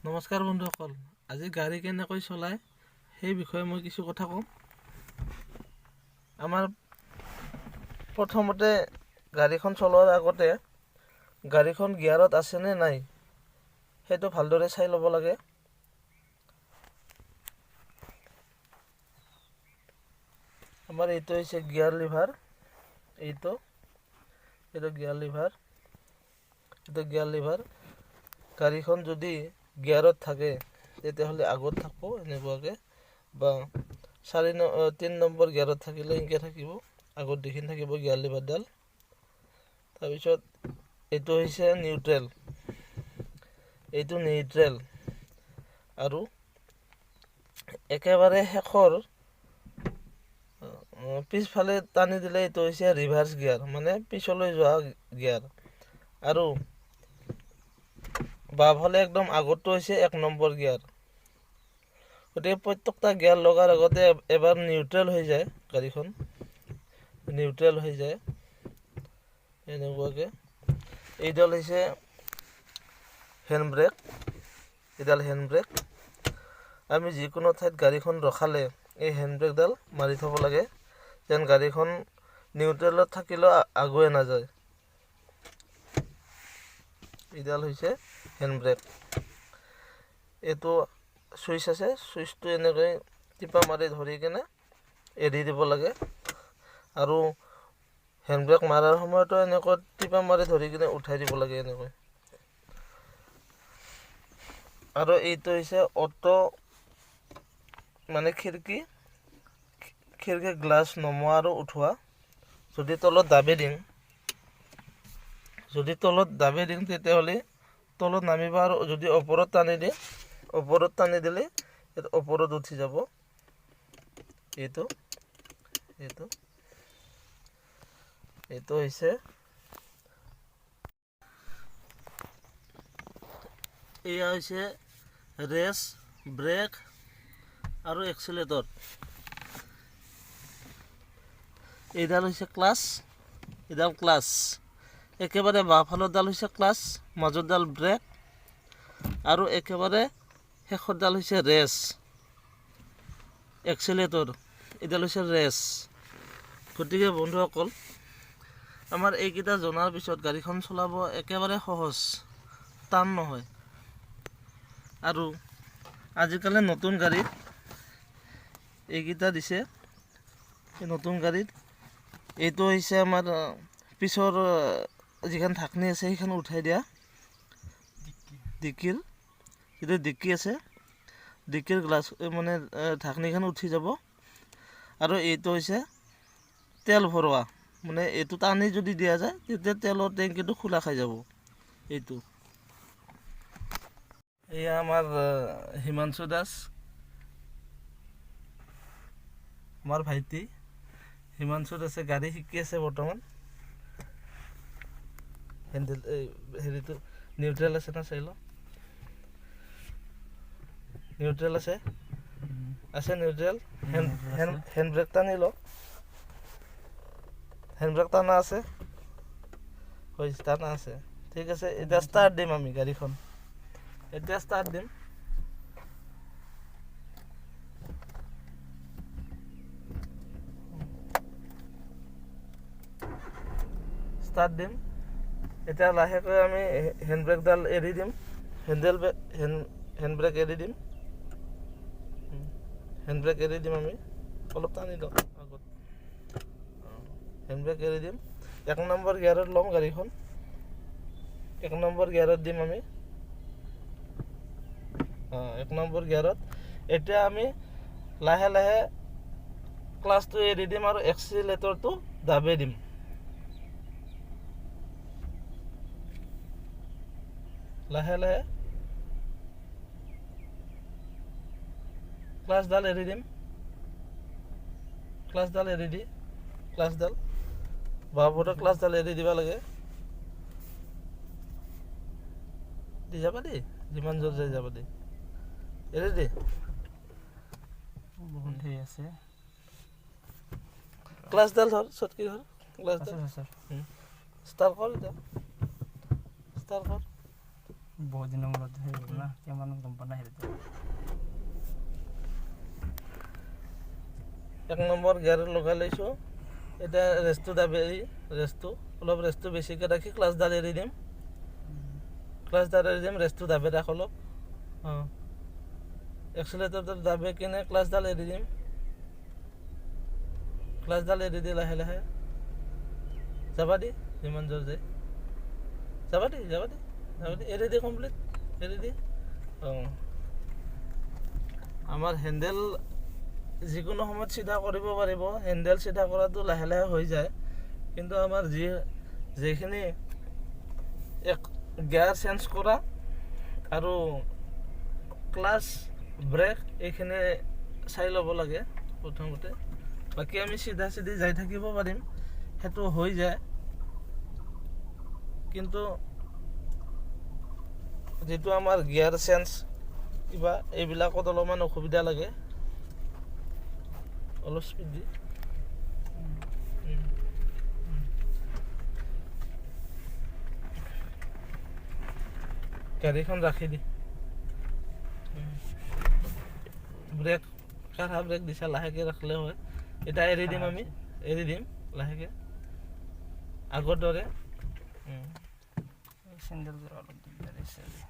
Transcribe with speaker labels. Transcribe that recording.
Speaker 1: নমস্কাৰ বন্ধুসকল, আজি গাড়ী কেনেকৈ চলায় সেই বিষয়ে মই কিছু কথা ক'ম। আমাৰ প্ৰথমতে গাড়ীখন চলোৱাৰ আগতে গাড়ীখন গিয়াৰত আছেনে নাই সেইটো ভালদৰে চাই ল'ব লাগে। আমাৰ এইটো হৈছে গিয়াৰ লিভাৰ, এইটো এইটো গিয়াৰ লিভাৰ, এইটো গিয়াৰ লিভাৰ। গাড়ীখন যদি গিয়াৰত থাকে তেতিয়াহ'লে আগত থাকিব এনেকুৱাকৈ, বা 3 নম্বৰ গিয়াৰত থাকিলে এনেকৈ থাকিব, আগত দেখি থাকিব গিয়াৰ লিভাৰডাল। তাৰপিছত এইটো হৈছে নিউট্ৰেল, এইটো নিউট্ৰেল। আৰু একেবাৰে শেষৰ পিছফালে টানি দিলে এইটো হৈছে ৰিভাৰ্ছ গিয়াৰ, মানে পিছলৈ যোৱা গিয়াৰ। আৰু বাওঁফালে একদম আগতটো হৈছে 1 নম্বৰ গিয়াৰ। গতিকে প্ৰত্যেকটা গিয়াৰ লগাৰ আগতে এবাৰ নিউট্ৰেল হৈ যায়, গাড়ীখন নিউট্ৰেল হৈ যায় এনেকুৱাকৈ। এইডাল হৈছে হেণ্ড ব্ৰেক, এইডাল হেণ্ড ব্ৰেক। আমি যিকোনো ঠাইত গাড়ীখন ৰখালে এই হেণ্ড ব্ৰেকডাল মাৰি থ'ব লাগে, যেন গাড়ীখন নিউট্ৰেলত থাকিলেও আগুৱাই নাযায়। এইডাল হৈছে হেণ্ড ব্ৰেক। এইটো চুইচ আছে, চুইচটো এনেকৈ টিপা মাৰি ধৰি কেনে এৰি দিব লাগে। আৰু হেণ্ড ব্ৰেক মাৰাৰ সময়তো এনেকৈ টিপা মাৰি ধৰি কিনে উঠাই দিব লাগে এনেকৈ। আৰু এইটো হৈছে অটো, মানে খিৰিকী, খিৰিকীৰ গ্লাছ নমোৱা আৰু উঠোৱা। যদি তলত দাবি দিওঁ, যদি তলত দাবি দিওঁ তেতিয়াহ'লে তলত নামিব, আৰু যদি ওপৰত টানি দিওঁ, ওপৰত টানি দিলে এইটো ওপৰত উঠি যাব। এইটো এইটো এইটো হৈছে, এয়া হৈছে ৰেচ, ব্ৰেক আৰু এক্সিলেটৰ। এইডাল হৈছে ক্লাছ, এইডাল ক্লাছ। একেবাৰে বাওঁফালৰডাল হৈছে ক্লাছ, মাজৰডাল ব্ৰেক, আৰু একেবাৰে শেষৰডাল হৈছে ৰেচ, এক্সিলেটৰ, এইডাল হৈছে ৰেচ। গতিকে বন্ধুসকল, আমাৰ এইকেইটা জনাৰ পিছত গাড়ীখন চলাব একেবাৰে সহজ, টান নহয়। আৰু আজিকালি নতুন গাড়ীত এইকেইটা দিছে, এই নতুন গাড়ীত এইটো হৈছে আমাৰ পিছৰ যিখন ঢাকনি আছে সেইখন উঠাই দিয়া, ডিকিৰ যিটো ডিকি আছে, ডিকিৰ গ্লাছ মানে ঢাকনিখন উঠি যাব। আৰু এইটো হৈছে তেল ভৰোৱা, মানে এইটো টানি যদি দিয়া যায় তেতিয়া তেলৰ টেংকিটো খোলা খাই যাব। এইটো এয়া আমাৰ হিমাংশু দাস, আমাৰ ভাইটি হিমাংশু দাসে গাড়ী শিকি আছে বৰ্তমান। হেণ্ডেল এই হেৰিটো নিউট্ৰেল আছে না চাই ল, নিউট্ৰেল আছে, আছে নিউট্ৰেল। হেণ্ড ব্ৰেক টানি ল, হেণ্ড ব্ৰেক টানা আছে, হয় টানা আছে, ঠিক আছে। এতিয়া ষ্টাৰ্ট দিম আমি গাড়ীখন, এতিয়া ষ্টাৰ্ট দিম। ষ্টাৰ্ট দিম। এতিয়া লাহেকৈ আমি হেণ্ড ব্ৰেকডাল এৰি দিম, হেণ্ডেল হেণ্ড ব্ৰেক এৰি দিম, হেণ্ড ব্ৰেক এৰি দিম আমি, অলপ টানি লওঁ আগত, হেণ্ড ব্ৰেক এৰি দিম। 1 নম্বৰ গিয়াৰত ল'ম গাড়ীখন, 1 নম্বৰ গিয়াৰত দিম আমি, 1 নম্বৰ গিয়াৰত। এতিয়া আমি লাহে লাহে ক্লাছটো এৰি দিম আৰু এক্সিলেটৰটো দাবি দিম। লাহে লাহে ক্লাছডাল এৰি দিম, ক্লাছডাল এৰি দি, ক্লাছডাল বাওঁফালৰ ক্লাছডাল এৰি দিব লাগে, দি যাবা দেই, যিমান জোৰ যায় যাবা দেই, এৰি দে।
Speaker 2: বহুত হেৰি আছে।
Speaker 1: ক্লাছডাল ধৰ, চটকি ধৰ, ক্লাছডাল ষ্টাৰ্ট কৰ, এতিয়া ষ্টাৰ্ট কৰ।
Speaker 2: বহুত দিনৰ মূৰত হেৰি হ'ল না, কিমান গম পোৱা। নাই সেইটো।
Speaker 1: 1 নম্বৰ গিয়াৰ লগাই লৈছোঁ। এতিয়া ৰেচটো দাবি, ৰেচটো অলপ, ৰেচটো বেছিকৈ ৰাখি ক্লাছডাল এৰি দিম। ক্লাছডাল এৰি দিম। ৰেচটো দাবি ৰাখ অলপ। অঁ, এক্সিলেটৰডাল দাবি কিনে ক্লাছডাল এৰি দিম। ক্লাছডাল এৰি দি লাহে লাহে যাবা দি, যিমান জোৰ যায় যাবা দি, যাবা দি, যাবা দি, এৰি দি, কমপ্লিট এৰি দি। অঁ, আমাৰ হেণ্ডেল যিকোনো সময়ত চিধা কৰিব পাৰিব। হেণ্ডেল চিধা কৰাটো লাহে লাহে হৈ যায়। কিন্তু আমাৰ যিখিনি এক গিয়াৰ চেঞ্জ কৰা আৰু ক্লাছ, ব্ৰেক, এইখিনি চাই ল'ব লাগে প্ৰথমতে। বাকী আমি চিধা চিধি যাই থাকিব পাৰিম, সেইটো হৈ যায়। কিন্তু যিটো আমাৰ গিয়াৰ চেঞ্জ কিবা, এইবিলাকত অলপমান অসুবিধা লাগে। অলপ স্পীড দি। গাড়ীখন ৰাখি দি। ব্ৰেক, কাঢ়া ব্ৰেক দিছা, লাহেকে ৰাখিলে হয়। এতিয়া এৰি দিম আমি, এৰি দিম লাহেকে আগৰ দৰে।
Speaker 2: চেণ্ডেলযোৰ অলপ দিগদাৰ হৈছে আজি।